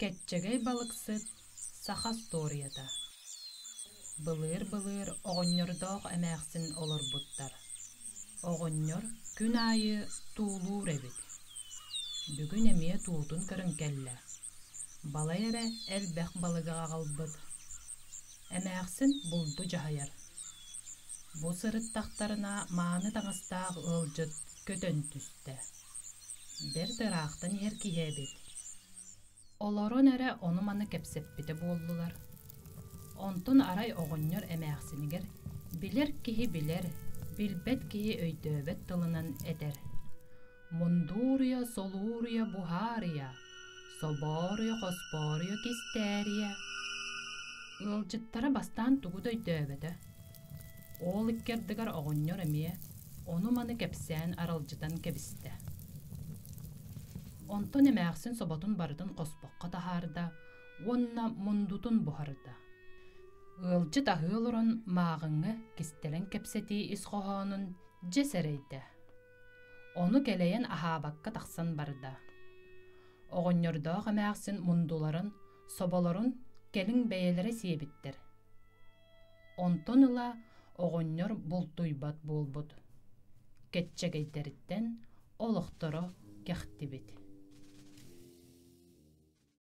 Кэччэгэй балыксыт саха остуоруйата Былыыр-былыр оҕонньордоох эмээхсин олорбуттар. Оҕонньор күн аайы туулуур эбит. Бүгүн эмиэ туутун көрөн кэллэ. Балай эрэ элбэх балыгы аҕалбыт. Эмээхсин булду дьаһайар. Бу сырыттахтарына мааны таҥастаах ыалдьыт көтөн түстэ. Бэрт ыраахтан иһэр киһи эбит. Олорон эрэ ону-маны кэпсэппитэ буоллулар. Онтон арай оҕонньор эмээхсинигэр билэр киһи билэр, билбэт киһи өйдөөбөт тылынан этэр: «Мундууруйа, солууруйа, буһаарыйа, собооруйа, хоспооруйа, кистээрийэ». Ыалдьыттара бастаан тугу да өйдөөбөтө. Ол икки ардыгар оҕонньор эмиэ ону-маны кэпсээн аралдьытан кэбистэ. Онтон эмээхсин соботун барытын хоспоххо таһаарда уонна мундутун буһарда. Ыалдьыт аһыы олорон мааҕыҥҥа кистэлэҥ кэпсэтии ис хоһоонун дьэ сэрэйдэ. Ону кэлэйэн аһаабакка тахсан барда. Оҕонньордоох эмээхсин мундуларын, соболорун кэлин бэйэлэрэ сиэбиттэр. Онтон ыла оҕонньор бултуйбат буолбут, кэччэгэйдэриттэн олохторо кэхтибит.